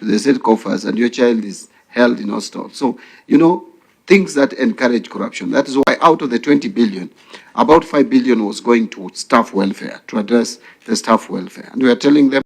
to the state coffers and your child is held in hostel. So, things that encourage corruption. That is why out of the 20 billion, about 5 billion was going to staff welfare, to address the staff welfare. And we are telling them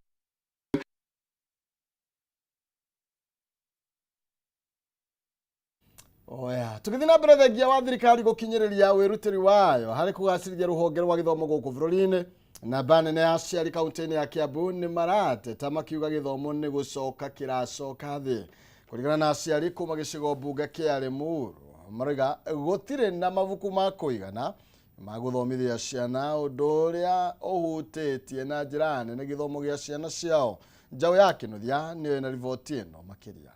Oya, tũgĩthiĩ na mbere thengia wa thirikari gũkinyĩrĩria wĩrutĩri wayo harĩ kũgacĩrithia rũhonge rwa gĩthomo gũkũ bũrũri-inĩ. Namba nene ya aciari kaunti-inĩ ya Kiambu nĩ marateta makiuga gĩthomo nĩ gũcoka kĩracoka thĩ. Kũringana na aciari kuma gĩcigo mbunge kĩa Limuru, maroiga gũtirĩ na mabuku ma kũigana ma gũthomithia ciana, ũndũ ũrĩa ũhutĩtie na njĩra nene gĩthomo gĩa ciana ciao. Njaũ ya Kĩnuthia nĩyo ĩna riboti ĩno makĩria.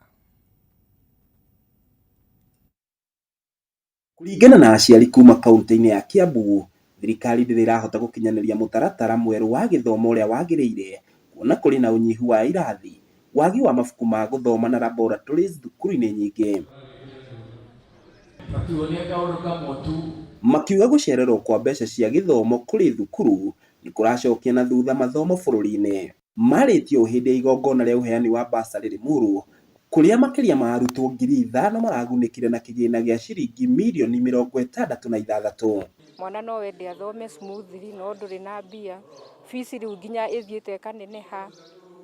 Kũringana na aciari kuma kaunti-inĩ ya Kiambu, thirikari ndĩrĩ ĩrahota gũkinyanĩria mũtaratara mwerũ wa gĩthomo ũrĩa wagĩrĩire, kuona kũrĩ na ũnyihu wa irathi, wagi wa mabuku ma gũthoma na laboratories thukuru-inĩ nyingĩ. Makiuga gũcererwo kwa mbeca cia gĩthomo kũrĩ thukuru nĩ kũracokia na thutha mathomo bũrũri-inĩ. Marĩtie ũũ hĩndĩ ya igongona rĩa ũheani wa bursary Limuru, kũrĩa makĩria ma arutwo 5,000 maragunĩkire na kĩgĩna gĩa ciringi mirioni 66. Mwana no wende athome smoothly no ndũrĩ na mbia. Fees rĩu nginya ĩthiĩte ĩkaneneha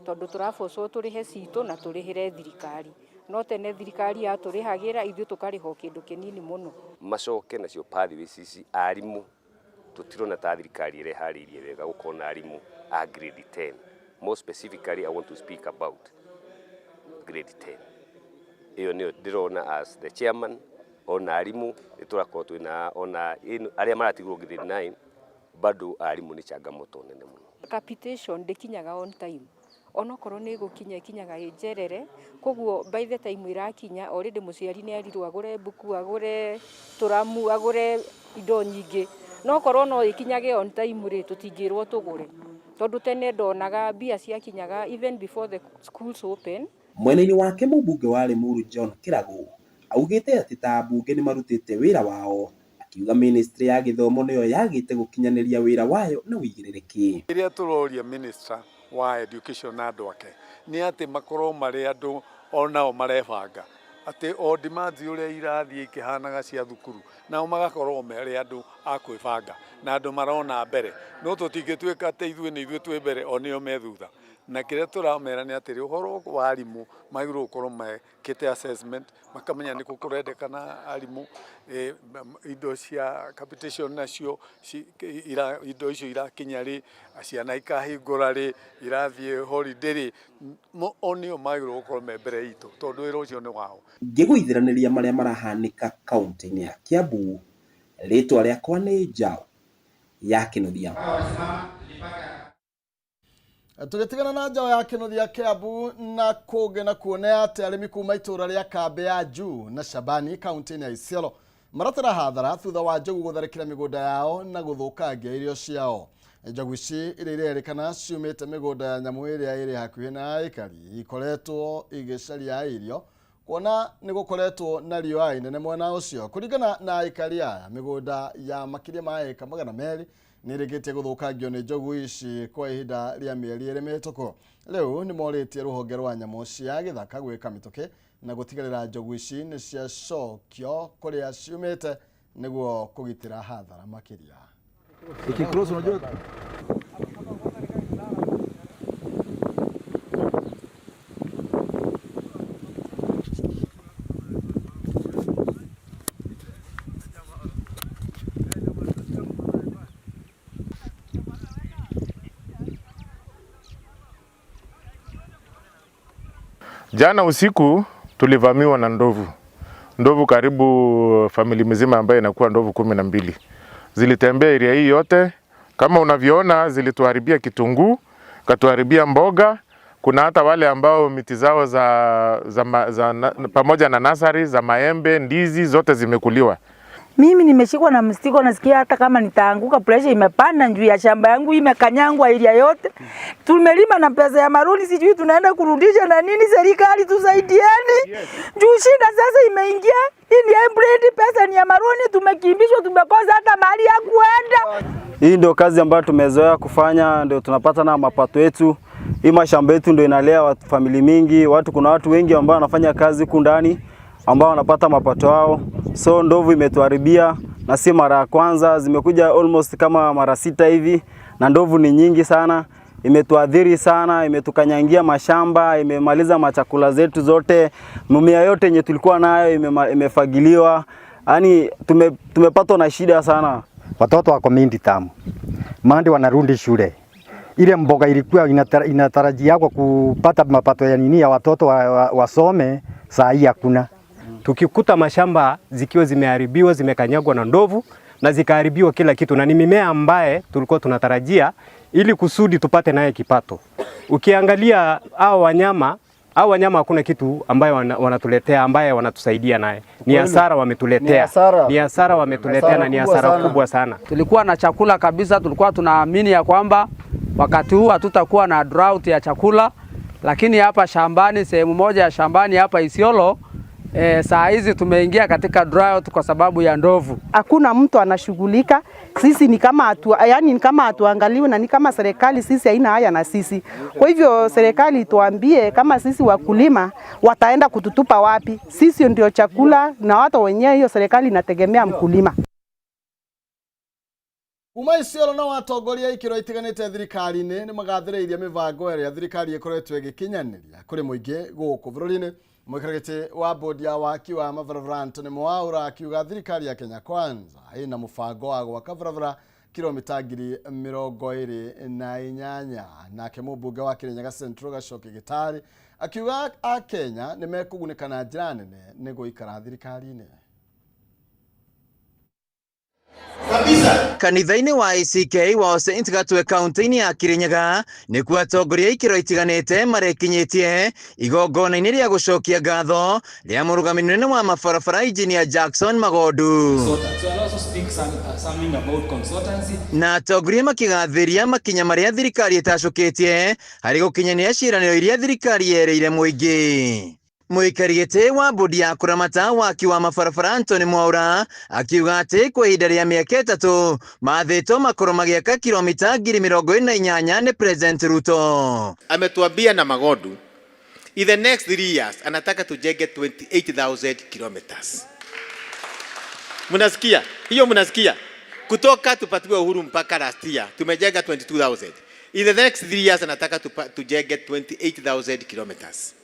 tondũ tũrabocwo tũrĩhe citũ na tũrĩhĩre thirikari. No tene thirikari yatũrĩhagĩra ithuĩ tũkarĩha o kĩndũ kĩnini mũno. Macoke nacio pathways ici arimũ tũtirona ta thirikari ĩreharĩirie wega gũkorwo na arimũ a grade 10. More specifically, I want to speak about grade 10. Ĩyo nĩyo ndĩrona as the chairman, ona arimũ nĩ tũrakorwo twĩna ona arĩa maratigwo grade 9 bado arimũ nĩ changamoto nene mũno. Capitation ndĩkinyaga on time. Onokorwo nĩ ĩgũkinya ĩkinyaga ĩ njerere, koguo by the time ĩrakinya already mũciari nĩ erirwo agũre mbuku, agũre tũramu, agũre indo nyingĩ. No korwo no ĩkinyage on time rĩ, tũtingĩrwo tũgũre. Tondũ tene ndonaga mbia ciakinyaga even before the schools open. Mwena-inĩ wake mũmbunge wa Limuru John Kĩragũ augĩte atĩ ta ambunge nĩ marutĩte wĩra wao, akiuga ministry ya gĩthomo nĩyo yagĩte gũkinyanĩria wĩra wayo na ũigĩrĩrĩki. Rĩrĩa tũroria minister wa education na andũ ake nĩ atĩ makorwo marĩ andũ onao marebanga atĩ o demands ũrĩa irathiĩ ikĩhanaga cia thukuru nao magakorwo marĩ andũ a kwĩbanga na andũ marona mbere, no tũtingĩtuĩka atĩ ithuĩ nĩ ithuĩ twĩ mbere o nĩo me thutha. Na kĩrĩa tũramera nĩ atĩrĩ, ũhoro wa arimũ magĩrĩirwo gũkorwo mekĩte assessment, makamenya nĩkũ kũrendekana arimũ, indo cia capitation nacio indo icio irakinya rĩ, ciana ikahingũra rĩ, irathiĩ holiday rĩ, o nĩo magĩrĩirwo gũkorwo me mbere itũ tondũ wĩra ũcio nĩ wao. Ngĩgũithĩranĩria marĩa marahanĩka kaunti-inĩ ya Kiambu, rĩtwa rĩakwa nĩ Njaũ ya Kĩnuthia. Tũgĩtigana na Njaũ ya Kĩnuthia Kiambu na kũngĩ na kuona atĩ arĩmi kuma itũũra rĩa Kambĩ ya Juu na Shabani kaunti-inĩ ya Isiolo maratara hathara thutha wa njogu gũtharĩkĩra mĩgũnda yao na gũthũkangia irio ciao. Njogu ici iria irerĩkana ciumĩte mĩgũnda ya nyamũ ĩrĩa ĩrĩ hakuhĩ na aikari ikoretwo igĩcaria irio kuona nĩ gũkoretwo na riũa inene mwena ũcio. Kũringana na aikari aya, mĩgũnda ya makĩria ma ĩka 200 nĩ ĩrĩkĩtie gũthũkangio nĩ njogu ici kwa ihinda rĩa mĩeri 2 mĩhĩtũku. Rĩu nĩ morĩtie rũhonge rwa nyamũ cia gĩthaka gwĩka mĩtũkĩ na gũtigĩrĩra njogu ici nĩ ciacokio kũrĩa ciumĩte nĩguo kũgitĩra hathara makĩria. Ikicross unajua. Jana usiku tulivamiwa na ndovu. Ndovu karibu famili mzima ambayo inakuwa ndovu 12. Zilitembea area hii yote. Kama unavyoona zilituharibia kitunguu, katuharibia mboga. Kuna hata wale ambao miti zao za pamoja na nasari za maembe, ndizi zote zimekuliwa. Mimi nimeshikwa na mstiko, nasikia hata kama nitaanguka, pressure imepanda juu ya shamba yangu imekanyangwa area yote. Tumelima na pesa ya maruni, sijui tunaenda kurudisha na nini. Serikali tusaidieni. Juu shida sasa imeingia. Hii ni hybrid, pesa ni ya maruni, tumekimbishwa, tumekosa hata mahali ya kuenda. Hii ndio kazi ambayo tumezoea kufanya, ndio tunapata na mapato yetu. Hii mashamba yetu ndio inalea watu, family mingi watu, kuna watu wengi ambao wanafanya kazi huku ndani ambao wanapata mapato yao. So ndovu imetuharibia na si mara ya kwanza, zimekuja almost kama mara sita hivi, na ndovu ni nyingi sana. Imetuadhiri sana, imetukanyangia mashamba, imemaliza machakula zetu zote, mimea yote yenye tulikuwa nayo imefagiliwa. Yaani tumepatwa na shida sana. Watoto wako mindi tamu, mandi wanarudi shule. Ile mboga ilikuwa inatarajia kwa kupata mapato ya nini ya watoto wasome, saa hii hakuna. Tukikuta mashamba zikiwa zimeharibiwa, zimekanyagwa na ndovu na zikaharibiwa kila kitu, na ni mimea ambaye tulikuwa tunatarajia ili kusudi tupate naye kipato. Ukiangalia hao wanyama, hao wanyama hakuna kitu ambaye wanatuletea ambaye wanatusaidia naye. Ni hasara wametuletea. Ni hasara wametuletea na ni hasara kubwa sana. Tulikuwa na chakula kabisa, tulikuwa tunaamini ya kwamba wakati huu hatutakuwa na drought ya chakula, lakini hapa shambani, sehemu moja ya shambani hapa Isiolo, saa hizi tumeingia katika drought kwa sababu ya ndovu. Hakuna mtu anashughulika. Sisi ni kama atu, yani ni kama hatuangaliwi na ni kama serikali sisi haina haya na sisi. Kwa hivyo serikali tuambie kama sisi wakulima wataenda kututupa wapi? Sisi ndio chakula na watu wenyewe, hiyo serikali inategemea mkulima. Kuma Isiolo no atongoria ikĩro itiganĩte thirikari-inĩ nĩ magathĩrĩirie mĩbango ĩrĩa thirikari ĩkoretwo ĩgĩkinyanĩria kũrĩ mũingĩ gũkũ bũrũri-inĩ. Mũikarĩri gĩtĩ wa bodi ya waki wa mabarabara Anthony Mwaura akiuga thirikari ya Kenya Kwanza ĩna mũbango wa gwaka barabara kilomita 28,000. Nake mũmbunge wa Kirinyaga Central Gachoki Gĩtarĩ akiuga akenya nĩ mekũgunĩka na njĩra nene nĩ gũikara thirikari-inĩ. Kanitha-inĩ wa ACK wa St Gatwe kaunti-inĩ ya Kirinyaga nĩkuo atongoria ikĩro itiganĩte marekinyĩtie igongona-inĩ rĩa gũcokia ngatho rĩa mũrũgamĩrĩri mũnene wa mabarabara Engineer Jackson Magondu. Na atongoria makĩgathĩria makinya marĩa thirikari ĩtacũkĩtie harĩ gũkinyanĩria ciĩranĩro iria thirikari yerĩire mũingĩ. Mũikari gĩtĩ wa bodi ya kũramata waki wa mabarabara Anthony Mwaura akiuga atĩ kwa ihinda rĩa mĩaka 3 mathĩtwo makorwo magĩaka kilomita 48,000 nĩ President Ruto. Ametuambia na Magondu in the next 3 years anataka tujenge 28,000 kilometers. Mnasikia? Hiyo mnasikia? Kutoka tupatiwe uhuru mpaka last year tumejenga 22,000. In the next 3 years anataka tujenge 28,000 kilometers.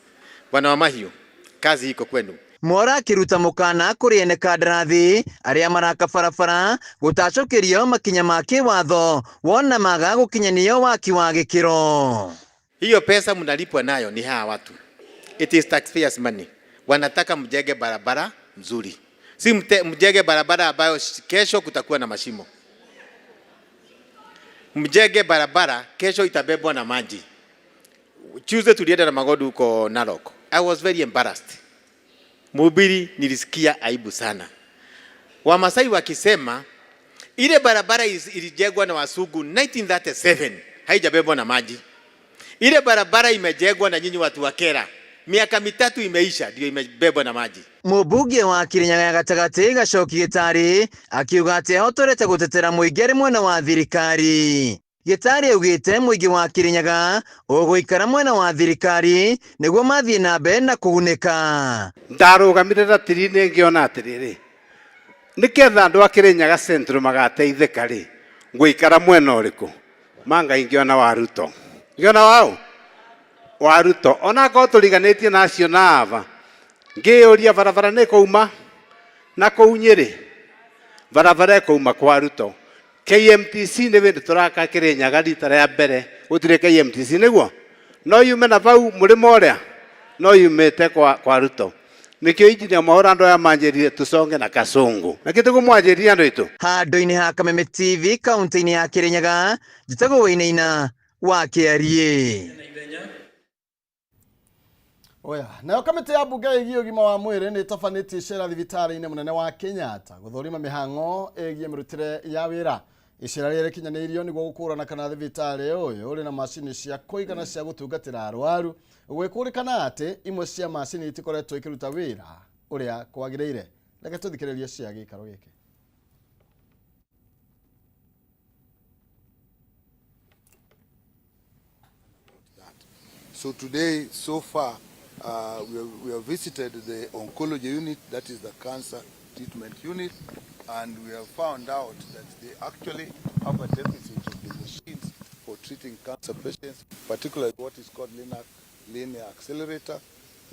Bwana wa Mahiu, kazi iko kwenu. Mwaura akiruta mũkana kũrĩ ene kandarathi arĩa maraka barabara gũtacũkĩrio makinya ma kĩwatho wona maga gũkinyanĩrio waki wa gĩkĩro. Hiyo pesa mnalipwa nayo ni hawa watu. It is taxpayers money. Wanataka mjenge barabara nzuri. Si mjenge barabara ambayo kesho kutakuwa na mashimo. Mjenge barabara kesho itabebwa na maji. Tuesday tulienda na Magondu huko Narok. I was very embarrassed. Mhubiri, nilisikia aibu sana. Wamasai wakisema ile barabara ilijengwa na wasugu 1937 haijabebwa na maji. Ile barabara imejengwa na nyinyi watu wa Kera. Miaka 3 imeisha ndio imebebwa na maji. Mũmbunge wa Kirinyaga ya gatagatĩ Gachoki Gĩtarĩ akiuga atĩ ahotorete gũtetera mũingĩ arĩ mwena wa thirikari. Gĩtarĩ augĩte mũingĩ wa Kirinyaga ũgũikara mwena wa thirikari nĩguo mathiĩ na mbere na kũgunĩka. Ndarũgamire ratiri-inĩ ngĩona atĩrĩrĩ, nĩketha andũ a Kirinyaga Central magateithĩka rĩ, ngũikara mwena ũrĩkũ? Manga ingĩona wa Ruto. Ngĩona waũ? Wa Ruto. Ona akorwo tũriganĩtie na acio na aba, ngĩyũria barabara nĩ kũuma na kũu Nyĩrĩ, barabara ĩkũuma kwa Ruto. KMTC nĩ hĩndĩ tũraka Kirinyaga rita rĩa mbere, gũtirĩ KMTC nĩguo? No yume na bau mũrĩmo ũrĩa, no yumĩte kwa Ruto. Nĩkĩo Engineer Mwaura andũ aya manjĩrire tũconge na Kasongo. Na kĩtĩ kũmwanjĩria andũ aitũ. Handũ-inĩ ha Kameme TV kaunti-inĩ ya Kirinyaga, njĩtagwo Wainaina wa Kĩariĩ. Oya, nayo kamĩtĩ ya mbunge ĩgiĩ ũgima wa mwĩrĩ nĩ ĩtabanĩtie icera thibitarĩ-inĩ mũnene wa Kenyatta gũthũrima mĩhang'o ĩgiĩ mĩrutĩre ya wĩra. Icera rĩrĩ rĩkinyanĩirio nĩguo gũkũrana kana thibitarĩ ũyũ ũrĩ na macini cia kũigana cia gũtungatĩra arwaru, gwĩkũrĩkana atĩ imwe cia macini itikoretwo ikĩruta wĩra ũrĩa kwagĩrĩire. Reke tũthikĩrĩrie cia gĩikaro gĩkĩ. So today, so far, we have visited the oncology unit, that is the cancer treatment unit, and we have found out that they actually have a deficit of the machines for treating cancer patients, particularly what is called linear accelerator,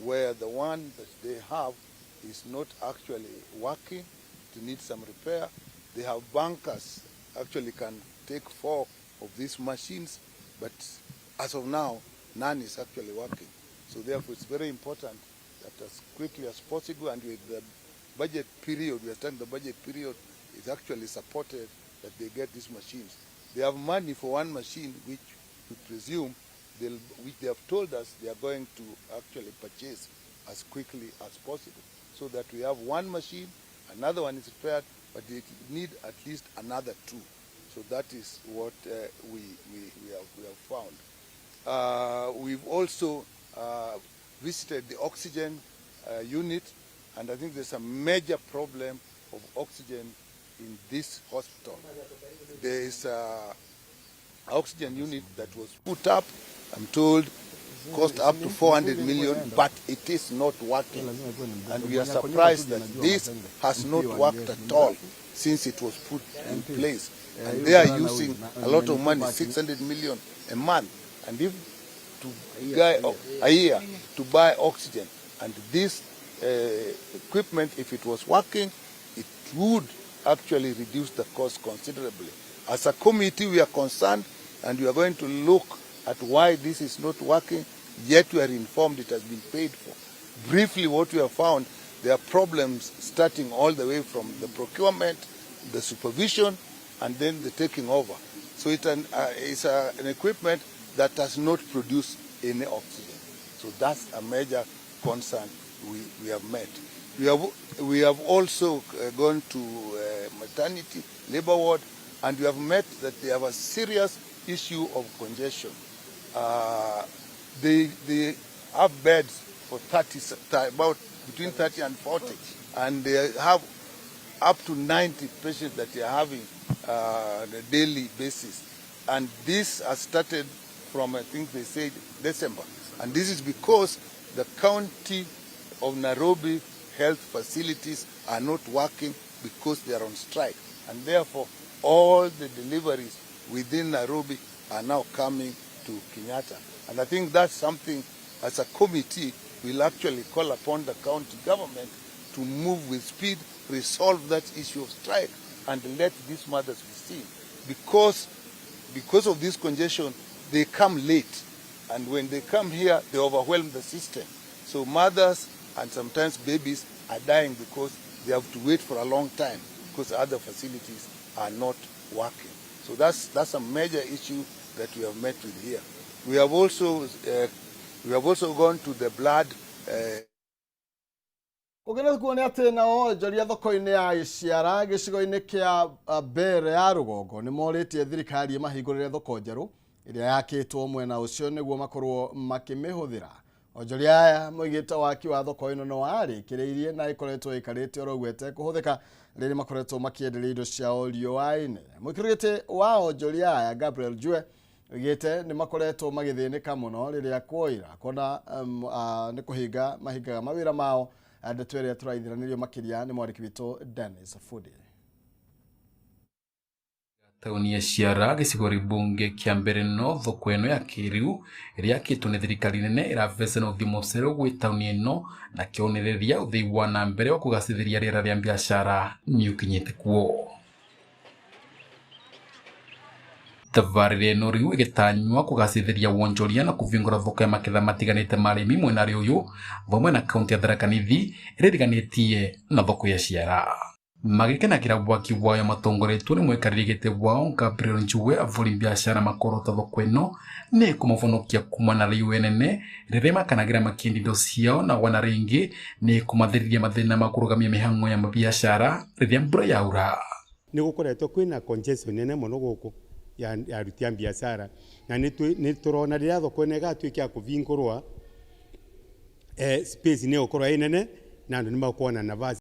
where the one that they have is not actually working, it needs some repair. They have bunkers, actually can take 4 of these machines, but as of now, none is actually working. So therefore, it's very important that as quickly as possible, and with the budget period, we are starting the budget period, is actually supported that they get these machines. They have money for one machine, which we presume, which they have told us they are going to actually purchase as quickly as possible, so that we have one machine, another one is repaired, but they need at least another 2. So that is what we have found. We've also visited the oxygen unit, and I think there's a major problem of oxygen in this hospital. There is an oxygen unit that was put up, I'm told, cost up to 400 million, but it is not working. And we are surprised that this has not worked at all since it was put in place. And they are using a lot of money, 600 million a month, and if to guy a year to buy oxygen. And this equipment, if it was working, it would actually reduce the cost considerably. As a committee, we are concerned, and we are going to look at why this is not working, yet we are informed it has been paid for. Briefly, what we have found, there are problems starting all the way from the procurement, the supervision, and then the taking over. So it's an equipment that does not produce any oxygen. So that's a major concern we have met. We have also gone to maternity, labor ward, and we have met that they have a serious issue of congestion. They have beds for 30, about between 30 and 40, and they have up to 90 patients that they are having on a daily basis. And this has started from, I think they said, December. And this is because the county of Nairobi health facilities are not working because they are on strike. And therefore, all the deliveries within Nairobi are now coming to Kenyatta. And I think that's something, as a committee, we'll actually call upon the county government to move with speed, resolve that issue of strike, and let these mothers be seen. Because of this congestion, they come late. And when they come here, they overwhelm the system. So mothers and sometimes babies are dying because they have to wait for a long time because other facilities are not working. So that's a major issue that we have met with here. We have also gone to the blood. Kũngĩ kuona atĩ nao onjoria thoko-inĩ ya Gĩciara gĩcigo-inĩ kĩa Mbere ya rũgongo nĩ morĩtie thirikari ĩmahingũrĩre thoko njerũ ĩrĩa yakĩtwo mwena ũcio nĩguo makorwo makĩmĩhũthĩra. Onjoria aya moigĩte waki wa thoko ĩno no warĩkĩrĩirie na ĩkoretwo ĩikarĩte oro ũguo ĩtekũhũthĩka rĩrĩa makoretwo makĩenderia indo ciao riũa-inĩ. Mũikũrũgĩte wa onjoria aya Gabriel Jue oigĩte nĩ makoretwo magĩthĩnĩka mũno rĩrĩa kwoira kuona nĩ kũhinga mahingaga mawĩra mao. Ndeto ĩrĩa tũraithiranĩrio makĩria nĩ mwandĩki witũ Dennis Fudi. Tauni ya Ciara gĩcigo bunge kĩa mbere no thoko ĩno ya kĩrĩu ĩrĩa yakĩtwo nĩ thirikari nene ĩravecena ũthiũ mũcerũ gwĩ tauni ĩno na kĩonereria ũthii wa na mbere wa kũgacĩrithia rĩera rĩa biacara nĩ ũkinyĩte kuo. Tabarĩra ĩno rĩu ĩgĩtanywa kũgacĩrithia wonjoria na kũvingũra thoko ya maketha matiganĩte ma arĩmi mwena ũyũ vamwe na kaunti ya Tharaka Nithi ĩrĩa ĩriganĩtie na thoko ya Ciara. Magĩkenagĩra waki wayo matongoretwo nĩ mwikarĩri gĩtĩ wao Gabriel Njue avũri biacara makorota thoko ĩno nĩ kũmavonokia kuma na riũa nene rĩrĩa makanagĩra makĩendia indo ciao na wana rĩngĩ nĩ kũmathĩrĩria mathĩna ma kũrũgamia mĩhang'o ya mabiacara rĩrĩa mbura yaura. Nĩ gũkoretwo kwĩna congestion nene mũno gũkũ ya aruti a biacara na nĩ tũrona rĩrĩa thoko ĩno ĩgatuĩka ya kũvingũrwa space nĩ ĩgũkorwo ĩ nene na andũ nĩ makuona nafasi.